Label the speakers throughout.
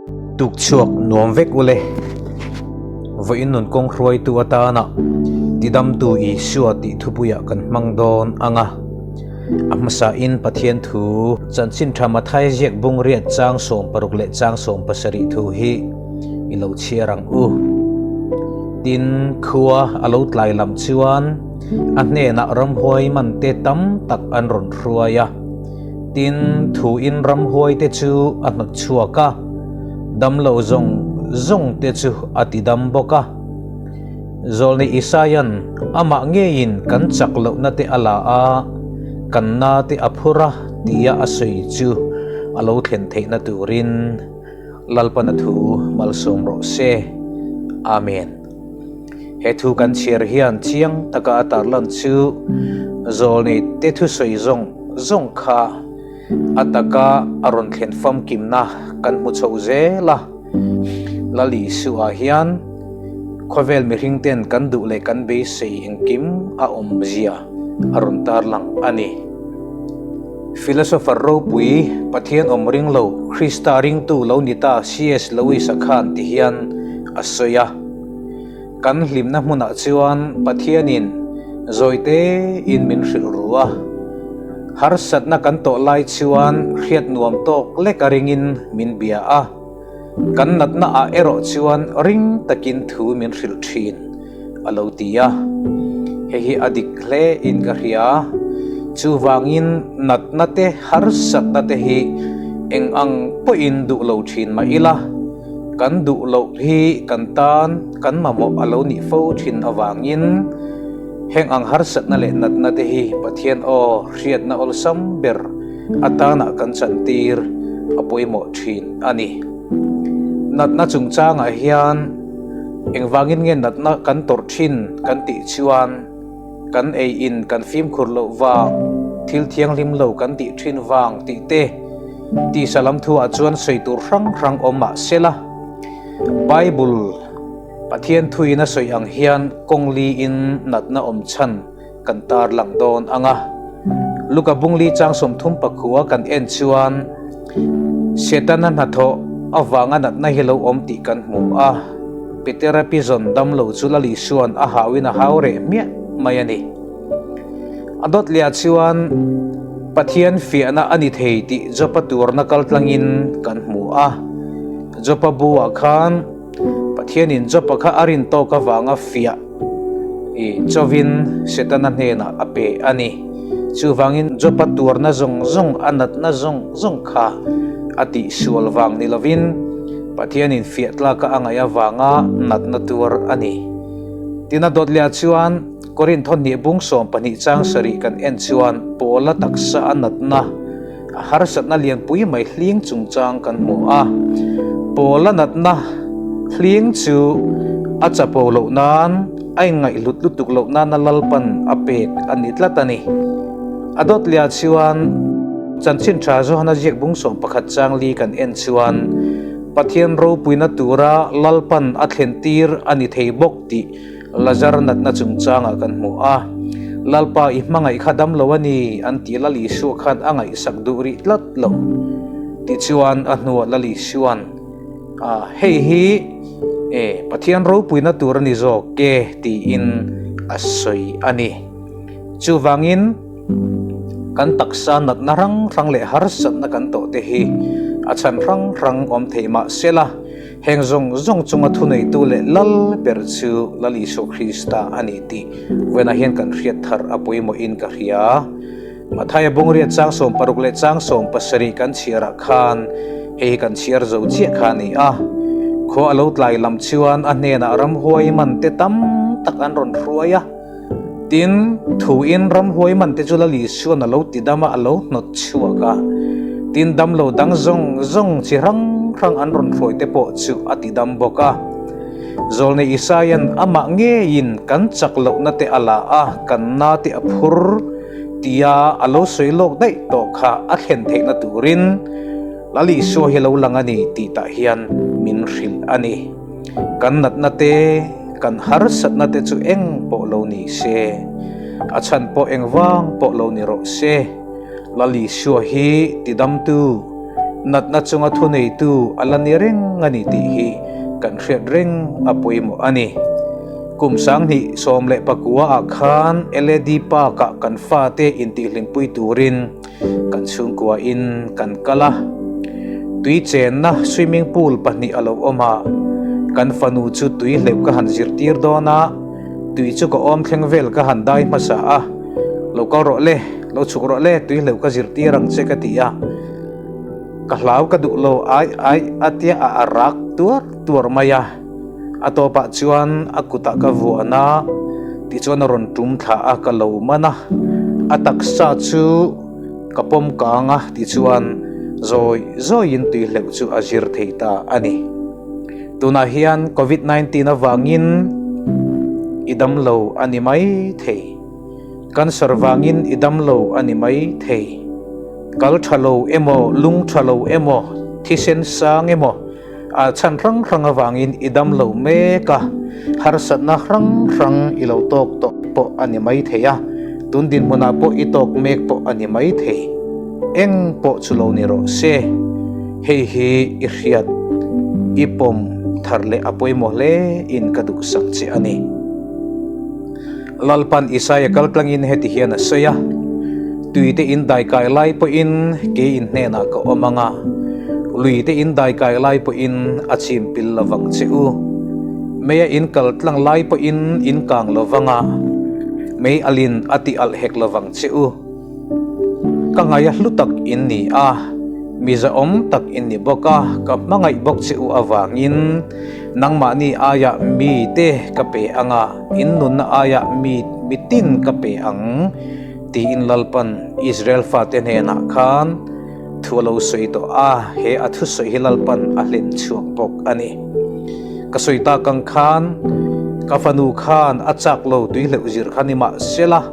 Speaker 1: Tukchhuak nuam vek ule. Vawiin nun kawng hruaitu atana tidamtu Isua tih thupuiah kan hmang dawn ang a. A hmasain Pathian thu chanchin tha Mathai ziak bungriat chang 60 leh chang 70 thu hi i lo chhiar ang u. Tin, khua a lo tlai lam chuan a hnenah ramhuai man te tam tak an rawn hruai a. Tin, thuin ramhuai te chu a hnawt chhuak a, damlo zawng zawng te chu a tidam bawk a. Zawlni Isaia'n amah ngeiin kan chak lohna te a la a, kan na te a phur a tia a sawi chu a lo thlen theihna turin Lalpana thu malsawm rawh se. Amen. He thu kan chhiar hian chiang taka a tarlan chu Zawlni te thusawi zawng zawng kha a taka a rawn thlen famkimna kan hmu chho zel a. Lal Isua hian khawvel mihring ten kan duh leh kan beisei engkim a awmzia a rawn tarlang a ni. Philosopher ropui, Pathian awm ring lo, Krista ringtu lo ni ta CS Lewis-a khan ti hian a sawi a. Kan hlimna hmunah chuan Pathianin zawite in min hrilh ru a. Harsatna kan tawh lai chuan hriat nuam tawk lek a ringin min bia a. Kan natna ah erawh chuan ring takin thu min hrilh thin, a lo ti a. Hei hi a dik hle in ka hria. Chuvangin natna te harsatna te hi eng ang pawhin duh lo thin mah ila, kan duh loh hi kan tan kan mamawh a lo nih fo thin avangin heng ang harsatna leh natna te hi Pathian aw hriatna awlsam ber atana kan chantir a pawimawh thin a ni. Natna chungchangah hian engvangin nge natna kan tawrh thin kan tih chuan kan ei in kan fimkhur loh vang, thil thianghlim lo kan tih thin vang tih te tisa lam thuah chuan sawi tur hrang hrang awm mah sela Bible Pathian thuin a sawi ang hian kawng liin natna awm chhan kan tar lang dawn ang a. Luka bungli chang 34 kan en chuan Setana hnathawh avanga natna hi lo awm tih kan hmu a. Petera pi zawn dam lo chu Lal Isua'n a hauin a hau reh hmiah mai a ni. A dawt leh ah chuan Pathian fiahna a ni thei tih Jopa turna kaltlangin kan hmu a. Jopa bu ah khan Pathianin Jopa kha a rin tawk avanga fiah i chawin Setana hnenah a pe a ni. Chuvangin Jopa tuarna zawng zawng, a natna zawng zawng kha a tihsual vang ni lovin Pathianin fiah tlaka a ngaih avanga natna tuar a ni. Tin a dawt leh ah chuan Korinth hnih bung 12 chang sarih kan en chuan Paula taksa a natna, A harsatna lianpui mai hling chungchang kan hmu a, Paula natna hling chu a chapo loh nan, a inngaihhlut lutuk loh nana Lalpan a pek a ni tlat a ni. A dawt leh ah chuan Chanchin Tha Johana ziak bung 11 chang li kan en chuan Pathian ropuina tura Lalpan a thlen tir a ni thei bawk tih Lazar natna chungchangah kan hmu a, Lalpa i hmangaih kha dam lo a ni an tih Lal Isua khan a ngaihsak duh rih tlat lo. Tichuan a hnuah Lal Isua'n, A, hei hi e, Pathian ropuina tur a ni zawk e tiin a sawi a ni. Chuvangin kan taksa natna hrang hrang leh harsatna kan tawh te hi a chhan hrang hrang awm thei mah sela, Heng zawng zawng chunga thuneitu leh lal ber chu Lal Isua Krista a ni tih vawiinah hian kan hriat thar a pawimawhin ka hria. Mathaia bungriat chang 60 leh chang 70 kan chhiarah khan hei hi kan chhiar zo chiah kha a ni a. Khua a lo tlai lam chuan a hnenah ramhuai man te tam tak an rawn hruai a. Tin, thuin ramhuai man te chu Lal Isua'n a lo ti dam a, a lo hnawt chhuak a. Tin, damlo dang zawng zawng chi hrang hrang an rawn hruai te pawh chu a ti dam bawk a. Zawlnei Isaia'n amah ngeiin kan chak lohna te a la a, kan na te a phur tia a lo sawi lawk daih tawh kha a thlen theihna turin Lal Isua hi lo lang a ni tih tah hian min hrilh a ni. Kan natna te, kan harsatna te chu eng pawh lo ni se, a chhan pawh eng vang pawh lo ni rawh se, Lal Isua hi tidamtu, Natna chunga thuneitu a la ni reng a ni tih hi kan hriat reng a pawimawh a ni. Kum 2019 ah khan LAD Park ah kan fate intihhlimpui turin kan chhungkua in kan kal a. Tui chenna swimming pool pahnih a lo awm a, kan fanu chu tui hleuh ka han zirtir dawn a, tui chu ka awm thleng vel ka han dai hmasa a, Lo kal rawh le, lo chhuk rawh le, tui hleuh ka zirtir ang che ka ti a. Ka hlau ka duh lo ai ai a tia a a rak tuar tuar mai a. A tawpah chuan a kutah ka vuan a, tichuan a rawn tum thla a, ka lo man a. A taksa chu ka pawm kang a, tichuan zawi zawiin tui hleuh chu a zir thei ta a ni. Tunah hian Covid 19 avangin i damlo a ni mai thei. Cancer vangin i damlo a ni mai thei. Kal tha lo emaw, lung tha lo emaw, thisen sang emaw, a chhan hrang hrang avangin i damlo mek a, harsatna hrang hrang i lo tawk tawh pawh a ni mai thei a, tun dinhmunah pawh i tawk mek pawh a ni mai thei. Eng pawh chu lo ni rawh se, hei hi i hriat, i pawm thar leh a pawimawh hle in ka duhsak che a ni. Lalpan Isaia kal tlangin heti hian a sawi a, Tuite in daikai lai pawhin kei in hnenah ka awm ang a, luite in daikai lai pawhin a chim pil lovang che u. Meia in kal tlang lai pawhin in kang lovang a, mei alin a ti alh hek lovang che u. Ka ngaia hlu tak in ni a, mi zahawm tak in ni bawk a, ka hmangaih bawk che u avangin nangmahni aiah mite ka pe ang a, in nunna aiah mi mitin ka pe ang, tiin Lalpan Israel fate hnenah khan thu a lo sawi tawh a, he a thusawi hi Lalpan a hlen chhuak bawk a ni. Ka sawi tak ang khan ka fanu khan a chak lo tuihleuh zir kha ni mah sela,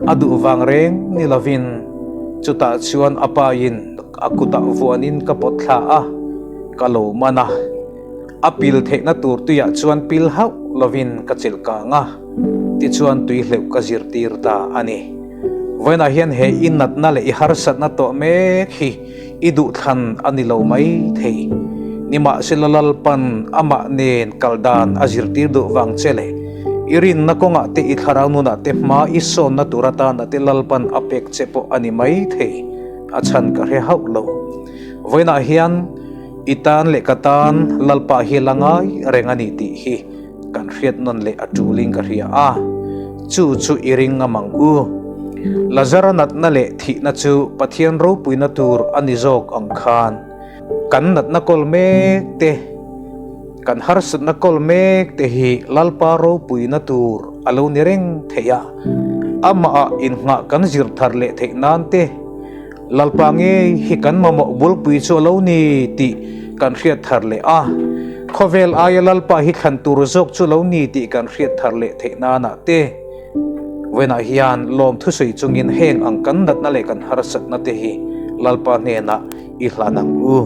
Speaker 1: A duh vang reng ni lovin chutah chuan a pain a kutah vuanin ka pawt thla a, ka lo man a. A pil theihna tur tuiah chuan pil hauh lovin ka chelh kang a, tichuan tui hleuh ka zirtir ta a ni. Vawiinah hian he i natna leh i harsatna tawh mek hi i duhthlan a ni lo mai thei. Nimahsela Lalpan amah nen kal dan a zirtir duh vang che leh i rinna kawngah te i thlarau nunah te hma i sawnna tur atana te Lalpan a pek che pawh a ni mai thei. A chhan ka hre hauh lo. Vawiinah hian i tan leh ka tan Lalpa hi la ngai reng a ni tih hi Kan hriat nawn leh a tulin ka hria a, chu chu i ring ngam ang u. Lazara natna leh thihna chu Pathian ropuina tur a ni zawk ang khan, kan natna kawl mek te, kan harsatna kawl mek te hi Lalpa ropuina tur a lo ni reng thei a, amahah innghah kan zir thar leh theih nan te, Lalpa ngei hi kan mamawh bulpui chu a lo ni tih kan hriat thar leh a, khawvel aia Lalpa hi thlan tur zawk chu lo ni tih kan hriat thar leh theih nanah te vawiinah hian lawm thusawi chungin heng ang kan natna leh kan harsatna te hi Lalpa hnenah i hlan ang u.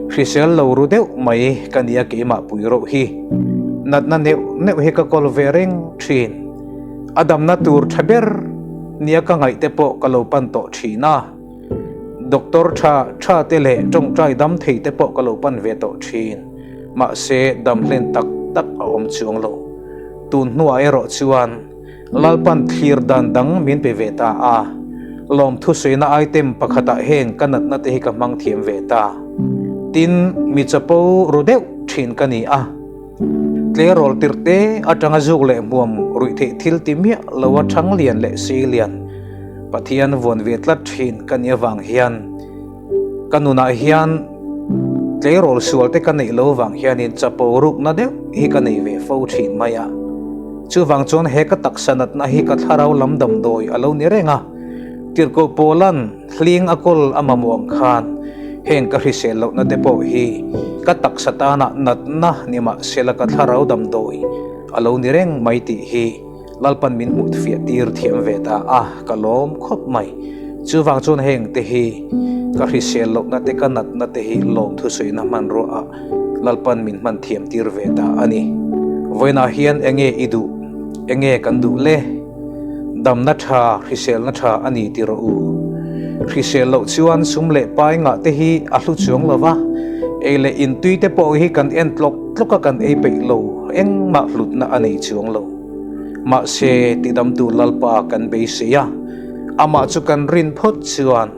Speaker 1: Hrisel lo ru deuh mai ka nia keimah pui roh hi natna neuh neuh hi ka kawl ve reng thin. A damna tur tha ber nia ka ngaih te pawh ka lo pan tawh thin a, doctor tha tha te leh tawngtai dam thei te pawh ka lo pan ve tawh thin, mahse dam hlen tak tak a awm chuang lo. Tun hnuah erawh chuan Lalpan thlir dan dang min pe ve ta a, lawmthusawiina item pakhatah heng ka natna te hi ka hmang thiam ve ta. Tin, mi chapo ru deuh thin ka ni a. Tleirawl tirhte atanga zuk leh hmuam ruih theih thil ti miah loa thang lian leh sei lian Pathian vuan ve tlat thin ka nih avang hian ka nunah hian tleirawl sual te ka neih lo vang hianin chapo rukna deuh hi ka nei ve fo thin mai a. Chuvang chuan he ka taksa natna hi ka thlarau lam damdawi a lo ni reng a, Tirhkoh Paula'n Hling a kawl a mamawh ang khan heng ka hrisel lohna te pawh hi ka taksa tana natna ni mahsela ka thlarau damdawi a lo ni reng mai tih hi Lalpan min hmuh fiah tir thiam ve ta a, ka lawm khawp mai. Chuvang chuan heng te hi ka hrisel lohna te ka natna te hi lawmthusawiina hmanrua ah Lalpan min hman thiam tir ve ta a ni. Vawiinah hian enge i duh? Enge kan duh le? Damna tha, hriselna tha a ni ti rawh u. Hrisel loh chuan sum leh pai ngah te hi a hlu chuang lo va, ei leh intui te pawh hi kan en tlawk tlawk a kan ei peih lo, engmah hlutna a nei chuang lo. Mahse, tidamtu Lalpa kan beisei a, amah chu kan rin phawt chuan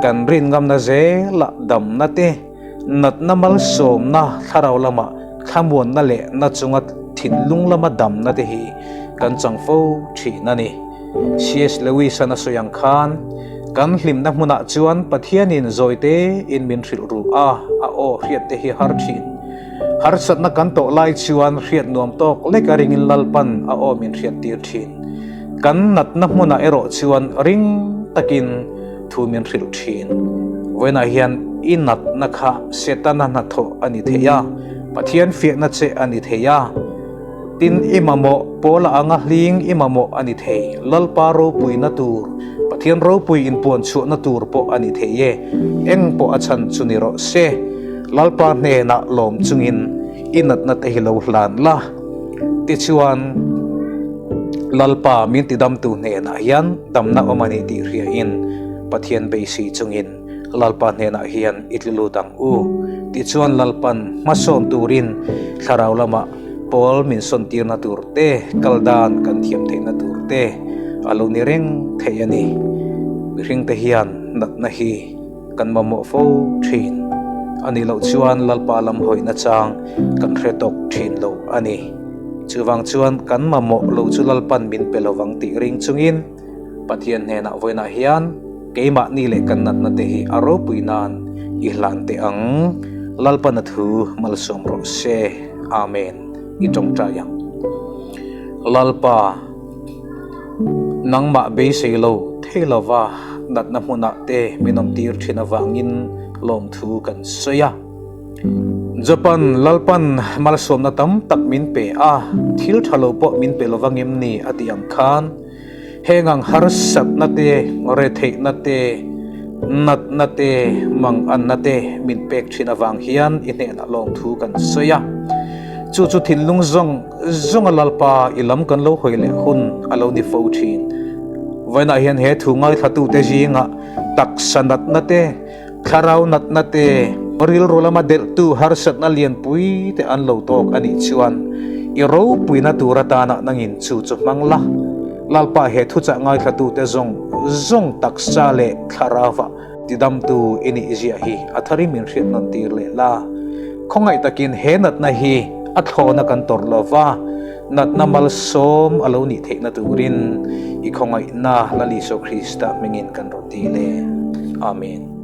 Speaker 1: kan rin ngamna zelah damna te, natna malsawmna thlarau lama thlamuanna leh na chunga thinlung lama damna te hi kan chang fo thin a ni. CS Lewis-a'n a sawi ang khan, Kan hlimna hmunah chuan Pathianin zawite in min hrilh ru a, a aw hriat te hi har thin. Harsatna kan tawh lai chuan hriat nuam tawk lek a ringin Lalpan a aw min hriat tir thin. Kan natna hmunah erawh chuan ring takin thu min hrilh thin. Vawiinah hian i natna kha Setana hnathawh a ni thei a, Pathian fiahna che a ni thei a. Tin, i mamawh, Paula anga hling i mamawh a ni thei. Lalpa ropuina tur, Pathian ropui inpuan chhuahna tur pawh a ni thei e. Eng pawh a chhan chu ni rawh se. Lalpa hnenah lawm chungin i natna te hi lo hlan la. Tichuan, Lalpa min tidamtu hnenah hian damna awm a ni tih hriain Pathian beisei chungin Lalpa hnenah hian i tlu lut ang u. Tichuan Lalpan hmasawn turin thlarau lamah pawl min sawn tirna tur te, kal dan kan thiam theihna tur te a lo ni reng thei a ni. Mihringte hian natna hi kan mamawh fo thin. A nih loh chuan Lalpa lam hawihna chang kan hre tawk thin lo a ni. Chuvang chuan kan mamawh lo chu Lalpan min pe lovang tih ring chungin, Pathian hnenah vawiinah hian keimahni leh kan natna te hi a ropui nan i hlan teh ang. Lalpana thu malsawm rawh se. Amen. I tawngtai ang. Lalpa, nangmah beisei lo thei lova natna hmunah te min awm tir thin avangin lawmthu kan sawi a. Japan Lalpan malsawmna tam tak min pe a, thil tha lo pawh min pe lovang em ni a tih ang khan heng ang harsatna te, retheihna te, natna te, manganna te min pek thin avang hian i hnenah lawmthu kan sawi a. Chu chu thinlung zawng zawnga Lalpa i lam kan lo hawi leh hun a lo ni fo thin. Vawiinah hian he thu ngaithlatute zingah taksa natna te, Thlarau natna te, rilru lama delhtu harsatna lianpui te an lo tawk a nih chuan i ropuina tur atana nangin chu chu hmang la. Lalpa he thuchah ngaithlatute zawng zawng taksa leh thlarauva tidamtu i nih ziah hi a tharin min hriat nawn tir leh la. Khawngaih takin he natna hi a thlawna kan tawrh lova, natna malsawm a lo nih theihna turin i khawngaihna Lal Isua Krista hmingin kan rawn ti le. Amen.